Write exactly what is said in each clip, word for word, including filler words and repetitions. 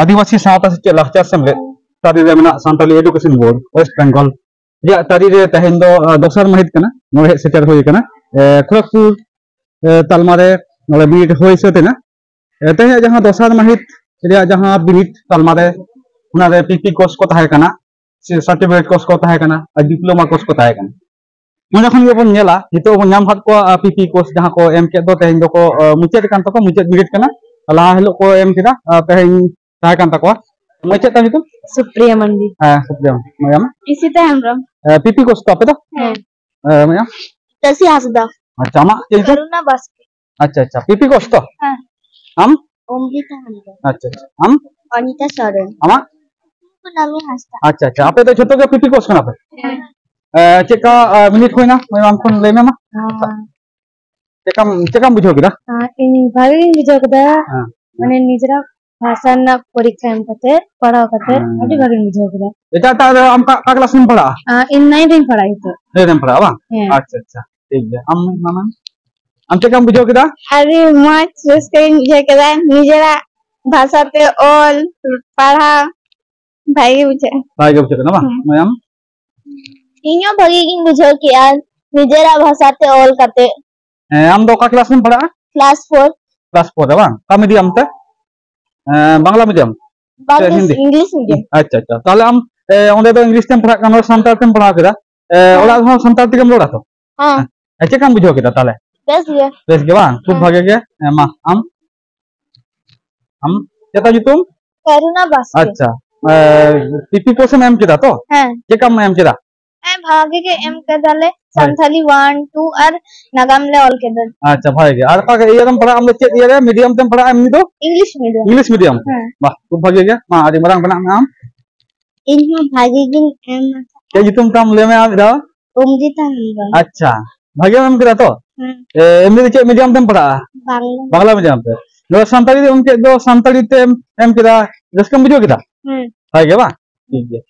ᱟᱹᱫᱤᱵᱟᱹᱥᱤ ᱥᱟᱶᱛᱟ ᱥᱮᱪᱮᱫ ᱞᱟᱠᱪᱟᱨ ᱥᱮᱢᱞᱮᱫ ᱛᱟᱹᱨᱤ ᱨᱮ ᱢᱮᱱᱟᱜ Santali education board West Bengal ᱨᱮᱭᱟᱜ ᱛᱟᱹᱨᱤ ᱨᱮ ᱛᱮᱦᱮᱧ ᱫᱚ ᱟᱸ, ᱫᱚᱥᱟᱨ ᱢᱟᱹᱦᱤᱛ ᱠᱟᱱᱟ᱾ ᱱᱚᱰᱮ ᱦᱮᱡ ᱥᱮᱴᱮᱨ ᱦᱩᱭ ᱟᱠᱟᱱᱟ ᱟᱸ, ᱠᱷᱚᱲᱚᱜᱽᱯᱩᱨ ᱟᱸ, ᱛᱟᱞᱢᱟ ᱨᱮ ᱱᱚᱰᱮ ᱵᱤᱱᱤᱰ ᱦᱩᱭ ᱥᱟᱹᱛ ᱮᱱᱟ᱾ ᱟᱸ, ᱛᱮᱦᱮᱧᱟᱜ ᱡᱟᱦᱟᱸ ᱫᱚᱥᱟᱨ ᱢᱟᱹᱦᱤᱛ ᱨᱮᱭᱟᱜ ᱡᱟᱦᱟᱸ ᱵᱤᱱᱤᱰ ᱛᱟᱞᱢᱟ ᱨᱮ, ᱚᱱᱟ ᱨᱮ ᱯᱤᱯᱤ ᱠᱳᱨᱥ ᱠᱚ ᱛᱟᱦᱮᱸ ᱠᱟᱱᱟ, ᱥᱮ ᱥᱟᱨᱴᱤᱯᱷᱤᱠᱮᱴ ᱠᱳᱨᱥ ᱠᱚ ᱛᱟᱦᱮᱸ ᱠᱟᱱᱟ ᱟᱨ ᱰᱤᱯᱞᱳᱢᱟ ᱠᱳᱨᱥ ᱠᱚ ᱛᱟᱦᱮᱸ ᱠᱟᱱᱟ᱾ ᱱᱚᱸᱰᱮ ᱠᱷᱚᱱ ᱜᱮᱵᱚᱱ ᱧᱮᱞᱟ, ᱱᱤᱛᱚᱜ ᱵᱚᱱ ᱧᱟᱢ ᱟᱠᱟᱫ ᱠᱚᱣᱟ ᱯᱤᱯᱤ ᱠᱳᱨᱥ ᱡᱟᱦᱟᱸ ᱠᱚ ᱮᱢ ᱠᱮᱫ ᱫᱚ, ᱛᱮᱦᱮᱧ ᱫᱚᱠᱚ ᱟᱸ, ᱢᱩᱪᱟᱹᱫ ᱟᱠᱟᱱ ᱛᱟᱠᱚᱣᱟ, ᱢᱩᱪᱟᱹᱫ ᱵᱤᱱᱤᱰ ᱠᱟᱱᱟ᱾ ᱞᱟᱦᱟ ᱦᱤᱞᱳᱜ ᱠᱚ ᱮᱢ ᱠᱮᱫᱟ, ᱟᱸ, ᱛᱮᱦᱮᱧ ᱛᱟᱦᱮᱸ ᱠᱟᱱ ᱛᱟᱠᱚᱣᱟ᱾ ᱢᱟᱹᱭ, ᱪᱮᱫ ᱛᱟᱢ ᱧᱩᱛᱩᱢ? ᱥᱩᱯᱨᱤᱭᱟ ᱢᱟᱱᱰᱤ᱾ ᱦᱮᱸ, ᱥᱩᱯᱨᱤᱭᱟ᱾ ᱢᱟᱹᱭ, ᱟᱢᱟᱜ? ᱤᱥᱤᱛᱟ ᱦᱮᱢᱵᱨᱚᱢ᱾ ᱟᱸ, ᱯᱤᱯᱤ ᱠᱳᱨᱥ ᱛᱚ ᱟᱯᱮ ᱫᱚ? ᱦᱮᱸ᱾ ᱟᱸ, ᱢᱟᱹᱭ, ᱟᱢ? ᱪᱟᱹᱥᱤ ᱦᱟᱸᱥᱫᱟ᱾ ᱟᱪᱪᱷᱟ, ᱟᱢᱟᱜ ᱪᱮᱫ ᱧᱩᱛᱩᱢ? ᱠᱟᱨᱩᱱᱟ ᱵᱟᱥᱠᱮ᱾ ᱟᱪᱪᱷᱟ, ᱟᱪᱪᱷᱟ, ᱯᱤᱯᱤ ᱠᱳᱨᱥ ᱛᱚ? ᱦᱮᱸ᱾ ᱟᱢ? ᱚᱢᱨᱤᱛᱟ ᱦᱮᱢᱵᱨᱚᱢ᱾ ᱟᱪᱪᱷᱟ, ᱟᱪᱪᱷᱟ, ᱟᱢ? ᱚᱱᱤᱛᱟ ᱥᱚᱨᱮᱱ᱾ ᱟᱢᱟᱜ? ᱠᱩᱱᱟᱢᱤ ᱦᱟᱸᱥᱫᱟ᱾ ᱟᱪᱪᱷᱟ, ᱟᱪᱪᱷᱟ, ᱟᱯᱮ ᱫᱚ ᱡᱷᱚᱛᱚ ᱜᱮ ᱯᱤᱯᱤ ᱠᱳᱨᱥ ᱠᱟᱱᱟ ᱯᱮ? ᱦᱮᱸ᱾ ᱟᱸ, ᱪᱮᱫ ᱞᱮᱠᱟ ᱟᱸ, ᱵᱤᱱᱤᱰ ᱦᱩᱭᱱᱟ? ᱢᱟᱹᱭ, ᱟᱢ ᱠᱷᱚᱱ ᱞᱟᱹᱭ ᱢᱮ ᱢᱟ᱾ ᱦᱮᱸ᱾ ᱪᱮᱫ ᱞᱮᱠᱟᱢ, ᱪᱮᱫ ᱞᱮᱠᱟᱢ ᱵᱩᱡᱷᱟᱹᱣ ᱠᱮᱫᱟ? ᱦᱮᱸ, ᱤᱧ ᱵᱷᱟᱜᱮ ᱜᱤᱧ ᱵᱩᱡᱷᱟᱹᱣ ᱠᱮᱫᱟ᱾ ᱦᱮᱸ᱾ ᱢᱟᱱᱮ ᱱᱤᱡᱮᱨᱟᱜ ᱵᱷᱟᱥᱟ ᱨᱮᱱᱟᱜ ᱯᱚᱨᱤᱠᱠᱷᱟ ᱮᱢ ᱠᱟᱛᱮ, ᱯᱟᱲᱦᱟᱣ ᱠᱟᱛᱮ ᱦᱮᱸ᱾ ᱟᱹᱰᱤ ᱵᱷᱟᱜᱮᱧ ᱵᱩᱡᱷᱟᱹᱣ ᱠᱮᱫᱟ᱾ ᱮᱴᱟᱜ, ᱮᱴᱟᱜ ᱨᱮ ᱟᱢ ᱚᱠᱟ, ᱚᱠᱟ ᱠᱞᱟᱥ ᱨᱮᱢ ᱯᱟᱲᱦᱟᱜᱼᱟ? ᱟᱸ, ᱤᱧ ᱱᱟᱭᱤᱱ ᱨᱮᱧ ᱯᱟᱲᱦᱟᱜᱼᱟ ᱱᱤᱛᱚᱜ᱾ ᱱᱟᱭᱤᱱ ᱨᱮᱢ ᱯᱟᱲᱦᱟᱜᱼᱟ ᱵᱟᱝ? ᱦᱮᱸ᱾ ᱟᱪᱪᱷᱟ, ᱟᱪᱪᱷᱟ, ᱴᱷᱤᱠ ᱜᱮᱭᱟ᱾ ᱟᱢ ᱢᱟᱢᱟ, ᱟᱢ ᱪᱮᱫ ᱞᱮᱠᱟᱢ ᱵᱩᱡᱷᱟᱹᱣ ᱠᱮᱫᱟ? ᱟᱹᱰᱤ ᱢᱚᱡᱽ, ᱨᱟᱹᱥᱠᱟᱹᱧ ᱵᱩᱡᱷᱟᱹᱣ ᱠᱮᱫᱟ᱾ ᱱᱤᱡᱮᱨᱟᱜ ᱵᱷᱟᱥᱟ ᱛᱮ ᱚᱞ, ᱯᱟᱲᱦᱟᱣ ᱵᱷᱟᱜᱮ ᱵᱩᱡᱷᱟᱹᱜᱼᱟ᱾ ᱵᱷᱟᱜᱮ ᱵᱩᱡᱷᱟᱹᱜ ᱠᱟᱱᱟ ᱵᱟᱝ? ᱦᱮᱸ᱾ ᱢᱟᱹᱭ, ᱟᱢ? ᱤᱧ ᱦᱚᱸ ᱵᱷᱟᱜᱮ ᱜᱤᱧ ᱵᱩᱡᱷᱟᱹᱣ ᱠᱮᱜᱼᱟ, ᱱᱤᱡᱮᱨᱟᱜ ᱵᱷᱟᱥᱟ ᱛᱮ ᱚᱞ ᱠᱟᱛᱮ᱾ ᱦᱮᱸ, ᱟᱢ ᱫᱚ ᱚᱠᱟ ᱠᱞᱟᱥ ᱨᱮᱢ ᱯᱟᱲᱦᱟᱜᱼᱟ? Class four. ᱠᱞᱟᱥ ᱯᱷᱳᱨ ᱨᱮ ᱵᱟᱝ? ᱚᱠᱟ ᱢᱤᱰᱤᱭᱟᱢ ᱛᱮ? ᱦᱮᱸ, ᱵᱟᱝᱞᱟ ᱢᱤᱰᱤᱭᱟᱢ? ᱵᱟᱝ, ᱥᱮ ᱦᱤᱱᱫᱤ? English medium. ᱟᱪᱪᱷᱟ, ᱟᱪᱪᱷᱟ᱾ ᱛᱟᱦᱚᱞᱮ ᱟᱢ, ᱮ, ᱚᱸᱰᱮ ᱫᱚ ᱤᱝᱞᱤᱥ ᱛᱮᱢ ᱯᱟᱲᱦᱟᱜ ᱠᱟᱱᱟ, ᱥᱟᱱᱛᱟᱲ ᱛᱮᱢ ᱯᱟᱲᱦᱟᱣ ᱠᱮᱫᱟ? ᱮ, ᱦᱮᱸ᱾ ᱚᱲᱟᱜ ᱨᱮᱦᱚᱸ ᱥᱟᱱᱛᱟᱲ ᱛᱮᱜᱮᱢ ᱨᱚᱲᱟ ᱛᱚ? ᱦᱮᱸ᱾ ᱦᱮᱸ, ᱪᱮᱫ ᱞᱮᱠᱟᱢ ᱵᱩᱡᱷᱟᱹᱣ ᱠᱮᱫᱟ ᱛᱟᱦᱚᱞᱮ? ᱵᱮᱥ ᱜᱮ᱾ ᱵᱮᱥ ᱜᱮ ᱵᱟᱝ? ᱠᱷᱩᱵ ᱦᱮᱸ᱾ ᱵᱷᱟᱜᱮ ᱜᱮ᱾ ᱦᱮᱸ, ᱢᱟ, ᱟᱢ? ᱟᱢ? ᱪᱮᱫ ᱛᱟᱢ ᱧᱩᱛᱩᱢ? ᱠᱟᱨᱩᱱᱟ ᱵᱟᱥᱠᱮ᱾ ᱟᱪᱪᱷᱟ᱾ ᱮ, ᱯᱤᱯᱤ ᱠᱳᱨᱥ ᱮᱢ ᱮᱢ ᱠᱮᱫᱟ ᱛᱚ? ᱦᱮᱸ᱾ ᱪᱮᱫ ᱞᱮᱠᱟᱢ ᱮᱢ ᱠᱮᱫᱟ? ᱦᱮᱸ, ᱵᱷᱟᱜᱮ ᱜᱮ ᱮᱢ ᱠᱮᱫᱟᱞᱮ᱾ ᱦᱳᱭ᱾ ᱥᱟᱱᱛᱷᱟᱞᱤ ᱚᱣᱟᱱ, ᱴᱩ ᱟᱨ ᱱᱟᱜᱟᱢ ᱞᱮ ᱚᱞ ᱠᱮᱫᱟ᱾ ᱟᱪᱪᱷᱟ, ᱵᱷᱟᱜᱮ ᱜᱮ᱾ ᱟᱨ ᱚᱠᱟ ᱤᱭᱟᱹ ᱨᱮᱢ ᱯᱟᱲᱦᱟᱜᱼᱟ? ᱟᱢ ᱫᱚ ᱪᱮᱫ ᱤᱭᱟᱹ ᱨᱮ, ᱢᱤᱰᱤᱭᱟᱢ ᱛᱮᱢ ᱯᱟᱲᱦᱟᱜᱼᱟ ᱮᱢᱱᱤ ᱫᱚ? English medium. ᱤᱝᱞᱤᱥ ᱢᱤᱰᱤᱭᱟᱢ ᱛᱮ? ᱦᱮᱸ᱾ ᱵᱟᱦ, ᱠᱷᱩᱵ ᱵᱷᱟᱜᱮ ᱜᱮ᱾ ᱢᱟ, ᱟᱹᱰᱤ ᱢᱟᱨᱟᱝ ᱢᱮᱱᱟᱜ ᱢᱮ ᱟᱢ᱾ ᱤᱧ ᱦᱚᱸ ᱵᱷᱟᱜᱮ ᱜᱤᱧ ᱮᱢ ᱟᱠᱟᱫᱟ᱾ ᱪᱮᱫ ᱧᱩᱛᱩᱢ ᱛᱟᱢ? ᱞᱟᱹᱭ ᱢᱮ ᱟᱨ ᱢᱤᱫ ᱫᱷᱟᱣ᱾ ᱚᱢᱨᱤᱛᱟ ᱦᱮᱢᱵᱨᱚᱢ᱾ ᱟᱪᱪᱷᱟ, ᱵᱷᱟᱜᱮᱢ ᱮᱢ ᱠᱮᱫᱟ ᱛᱚ? ᱦᱮᱸ᱾ ᱮ, ᱮᱢᱱᱤ ᱫᱚ ᱪᱮᱫ ᱢᱤᱰᱤᱭᱟᱢ ᱛᱮᱢ ᱯᱟᱲᱦᱟᱜᱼᱟ? ᱵᱟᱝᱞᱟ᱾ ᱵᱟᱝᱞᱟ ᱢᱤᱰᱤᱭᱟᱢ ᱛᱮ᱾ ᱱᱚᱣᱟ ᱥᱟᱱᱛᱟᱲᱤ ᱛᱮ ᱮᱢ ᱠᱮᱫ ᱫᱚ, ᱥᱟᱱᱛᱟᱲᱤ ᱛᱮᱢ ᱮᱢ ᱠᱮᱫᱟ, ᱨᱟᱹᱥᱠᱟᱹᱢ ᱵᱩᱡᱷᱟᱹᱣ ᱠᱮᱫᱟ? ᱦᱮᱸ᱾ ᱵᱷᱟᱜᱮ ᱜᱮ ᱵᱟᱝ? ᱴᱷᱤᱠ ᱜᱮᱭᱟ᱾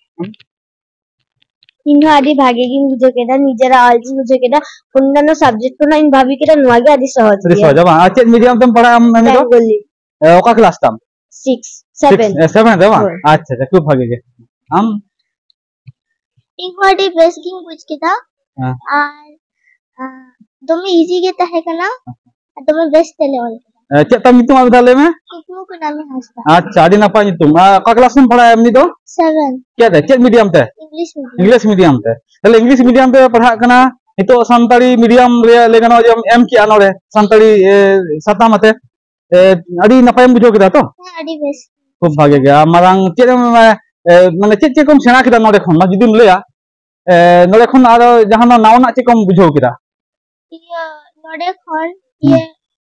ᱤᱧ ᱦᱚᱸ ᱟᱹᱰᱤ ᱵᱷᱟᱜᱮ ᱜᱤᱧ ᱵᱩᱡᱷᱟᱹᱣ ᱠᱮᱫᱟ, ᱱᱤᱡᱮᱨᱟᱜ ᱚᱞᱪᱤᱠᱤ ᱵᱩᱡᱷᱟᱹᱣ ᱠᱮᱫᱟ᱾ ᱚᱱᱱᱟᱱᱚ ᱥᱟᱵᱡᱮᱠᱴ ᱠᱷᱚᱱᱟᱜ ᱤᱧ ᱵᱷᱟᱵᱤ ᱠᱮᱫᱟ ᱱᱚᱣᱟ ᱜᱮ ᱟᱹᱰᱤ ᱥᱚᱦᱚᱡ ᱟᱹᱰᱤ ᱜᱮᱭᱟ᱾ ᱥᱚᱦᱚᱡᱟ ᱵᱟᱝ? ᱟᱨ ᱪᱮᱫ ᱢᱤᱰᱤᱭᱟᱢ ᱛᱮᱢ ᱯᱟᱲᱦᱟᱜᱼᱟ ᱟᱢ ᱮᱢᱱᱤ ᱫᱚ? ᱵᱮᱝᱜᱚᱞᱤ᱾ ᱮ, ᱚᱠᱟ ᱠᱞᱟᱥ ᱛᱟᱢ? Six seven. ᱥᱮᱵᱷᱮᱱ ᱨᱮ ᱵᱟᱝ? ᱦᱳᱭ᱾ ᱟᱪᱪᱷᱟ, ᱟᱪᱪᱷᱟ, ᱠᱷᱩᱵ ᱵᱷᱟᱜᱮ ᱜᱮ᱾ ᱟᱢ? ᱤᱧ ᱦᱚᱸ ᱟᱹᱰᱤ ᱵᱮᱥ ᱜᱤᱧ ᱵᱩᱡᱽ ᱠᱮᱫᱟ᱾ ᱦᱮᱸ᱾ ᱟᱨ ᱟᱨ ᱫᱚᱢᱮ ᱤᱡᱤ ᱜᱮ ᱛᱟᱦᱮᱸ ᱠᱟᱱᱟ᱾ ᱟᱨ ᱫᱚᱢᱮ ᱵᱮᱥ ᱛᱮᱞᱮ ᱚᱞ ᱠᱮᱫᱟ᱾ ᱮ, ᱪᱮᱫ ᱛᱟᱢ ᱧᱩᱛᱩᱢ ᱟᱨ ᱢᱤᱫ ᱫᱷᱟᱣ ᱞᱟᱹᱭ ᱢᱮ? ᱠᱩᱠᱢᱩ ᱠᱩᱱᱟᱹᱢᱤ ᱦᱟᱸᱥᱫᱟ᱾ ᱟᱪᱪᱷᱟ, ᱟᱹᱰᱤ ᱱᱟᱯᱟᱭ ᱧᱩᱛᱩᱢ᱾ ᱟᱨ ᱚᱠᱟ ᱠᱞᱟᱥ ᱮᱢ ᱯᱟᱲᱦᱟᱜᱼᱟ ᱮᱢᱱᱤ ᱫᱚ? ᱥᱮᱵᱷᱮᱱ᱾ ᱪᱮᱫ ᱨᱮ? ᱪᱮᱫ ᱢᱤᱰᱤᱭᱟᱢ ᱛᱮ? English medium. ᱤᱝᱞᱤᱥ ᱢᱤᱰᱤᱭᱟᱢ ᱛᱮ᱾ ᱛᱟᱦᱞᱮ ᱤᱝᱞᱤᱥ ᱢᱤᱰᱤᱭᱟᱢ ᱛᱮ ᱯᱟᱲᱦᱟᱜ ᱠᱟᱱᱟ, ᱱᱤᱛᱚᱜ ᱥᱟᱱᱛᱟᱲᱤ ᱢᱤᱰᱤᱭᱟᱢ ᱨᱮ ᱞᱟᱹᱭ ᱜᱟᱱᱚᱜᱼᱟ ᱡᱮ ᱮᱢ ᱠᱮᱜᱼᱟ ᱱᱚᱰᱮ ᱥᱟᱱᱛᱟᱲᱤ, ᱮ, ᱥᱟᱛᱟᱢ ᱟᱛᱮ᱾ ᱮ, ᱟᱹᱰᱤ ᱱᱟᱯᱟᱭᱮᱢ ᱵᱩᱡᱷᱟᱹᱣ ᱠᱮᱫᱟ ᱛᱚ? ᱦᱮᱸ, ᱟᱹᱰᱤ ᱵᱮᱥ᱾ ᱠᱷᱩᱵ ᱵᱷᱟᱜᱮ ᱜᱮ᱾ ᱟᱨ ᱢᱟᱨᱟᱝ ᱪᱮᱫ ᱮᱢ, ᱮ, ᱢᱟᱱᱮ ᱪᱮᱫ ᱪᱮᱫ ᱠᱚᱢ ᱥᱮᱬᱟ ᱠᱮᱫᱟ ᱱᱚᱰᱮ ᱠᱷᱚᱱ? ᱢᱟ ᱡᱩᱫᱤᱢ ᱞᱟᱹᱭᱟ, ᱮ, ᱱᱚᱰᱮ ᱠᱷᱚᱱ ᱟᱨᱚ ᱡᱟᱦᱟᱱᱟᱜ ᱱᱟᱣᱟᱱᱟᱜ ᱪᱮᱫ ᱠᱚᱢ ᱵᱩᱡᱷᱟᱹᱣ ᱠᱮᱫᱟ? ᱤᱭᱟᱹ, ᱱᱚᱰᱮ ᱠᱷᱚᱱ, ᱦᱩᱸ᱾ ᱤᱭᱟᱹ,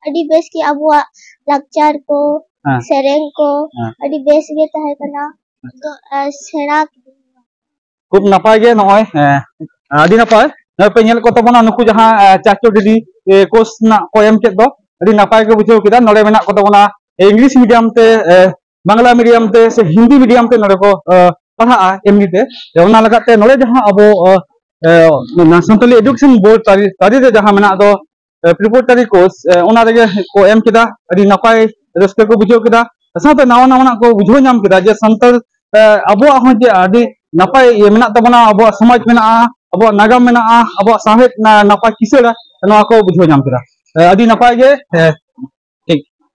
ᱟᱹᱰᱤ ᱵᱮᱥ ᱜᱮ ᱟᱵᱚᱣᱟᱜ ᱞᱟᱠᱪᱟᱨ ᱠᱚ, ᱦᱮᱸ᱾ ᱥᱮᱨᱮᱧ ᱠᱚ, ᱦᱮᱸ᱾ ᱟᱹᱰᱤ ᱵᱮᱥ ᱜᱮ ᱛᱟᱦᱮᱸ ᱠᱟᱱᱟ᱾ ᱟᱪᱪᱷᱟ᱾ ᱛᱚ, ᱟᱨ ᱥᱮᱬᱟ ᱠᱤᱫᱟᱹᱧ᱾ ᱠᱷᱩᱵ ᱱᱟᱯᱟᱭ ᱜᱮ ᱱᱚᱜᱼᱚᱭ, ᱮ, ᱟᱹᱰᱤ ᱱᱟᱯᱟᱭ᱾ ᱱᱚᱜᱼᱚᱭ ᱯᱮ ᱧᱮᱞ ᱠᱚ ᱛᱟᱵᱚᱱᱟ ᱱᱩᱠᱩ ᱡᱟᱦᱟᱸ, ᱮ, ᱪᱟᱪᱳ ᱫᱤᱫᱤ, ᱮ, ᱠᱳᱨᱥ ᱨᱮᱱᱟᱜ ᱠᱚ ᱮᱢ ᱠᱮᱫ ᱫᱚ, ᱟᱹᱰᱤ ᱱᱟᱯᱟᱭ ᱠᱚ ᱵᱩᱡᱷᱟᱹᱣ ᱠᱮᱫᱟ᱾ ᱱᱚᱰᱮ ᱢᱮᱱᱟᱜ ᱠᱚ ᱛᱟᱵᱚᱱᱟ ᱤᱝᱞᱤᱥ ᱢᱤᱰᱤᱭᱟᱢ ᱛᱮ, ᱮ, ᱵᱟᱝᱞᱟ ᱢᱤᱰᱤᱭᱟᱢ ᱛᱮ ᱥᱮ ᱦᱤᱱᱫᱤ ᱢᱤᱰᱤᱭᱟᱢ ᱛᱮ ᱱᱚᱰᱮ ᱠᱚ, ᱮ, ᱯᱟᱲᱦᱟᱜᱼᱟ ᱮᱢᱱᱤ ᱛᱮ᱾ ᱛᱚ, ᱚᱱᱟ ᱞᱮᱠᱟᱛᱮ ᱱᱚᱰᱮ ᱡᱟᱦᱟᱸ ᱟᱵᱚ, ᱮ, ᱮ, ᱚᱱᱟ ᱥᱟᱱᱛᱟᱞᱤ ᱮᱰᱩᱠᱮᱥᱚᱱ ᱵᱳᱨᱰ ᱛᱟᱹᱨᱤ, ᱛᱟᱹᱨᱤ ᱨᱮ ᱡᱟᱦᱟᱸ ᱢᱮᱱᱟᱜ ᱫᱚ, ᱮ, ᱯᱨᱤᱯᱟᱨᱮᱴᱟᱨᱤ ᱠᱳᱨᱥ, ᱮ, ᱚᱱᱟ ᱨᱮᱜᱮ ᱠᱚ ᱮᱢ ᱠᱮᱫᱟ᱾ ᱟᱹᱰᱤ ᱱᱟᱯᱟᱭ ᱨᱟᱹᱥᱠᱟᱹ ᱠᱚ ᱵᱩᱡᱷᱟᱹᱣ ᱠᱮᱫᱟ᱾ ᱥᱟᱶᱛᱮ ᱱᱟᱣᱟ ᱱᱟᱣᱟᱱᱟᱜ ᱠᱚ ᱵᱩᱡᱷᱟᱹᱣ ᱧᱟᱢ ᱠᱮᱫᱟ ᱡᱮ ᱥᱟᱱᱛᱟᱲ, ᱮ, ᱟᱵᱚᱣᱟᱜ ᱦᱚᱸ ᱡᱮ ᱟᱹᱰᱤ ᱱᱟᱯᱟᱭ ᱤᱭᱟᱹ ᱢᱮᱱᱟᱜ ᱛᱟᱵᱚᱱᱟ, ᱟᱵᱚᱣᱟᱜ ᱥᱚᱢᱟᱡᱽ ᱢᱮᱱᱟᱜᱼᱟ, ᱟᱵᱚᱣᱟᱜ ᱱᱟᱜᱟᱢ ᱢᱮᱱᱟᱜᱼᱟ, ᱟᱵᱚᱣᱟᱜ ᱥᱟᱶᱦᱮᱫ ᱱᱟ-, ᱱᱟᱯᱟᱭ ᱠᱤᱥᱟᱹᱬᱟ, ᱱᱚᱣᱟ ᱠᱚ ᱵᱩᱡᱷᱟᱹᱣ ᱧᱟᱢ ᱠᱮᱫᱟ᱾ ᱮ, ᱟᱹᱰᱤ ᱱᱟᱯᱟᱭ ᱜᱮ, ᱮ,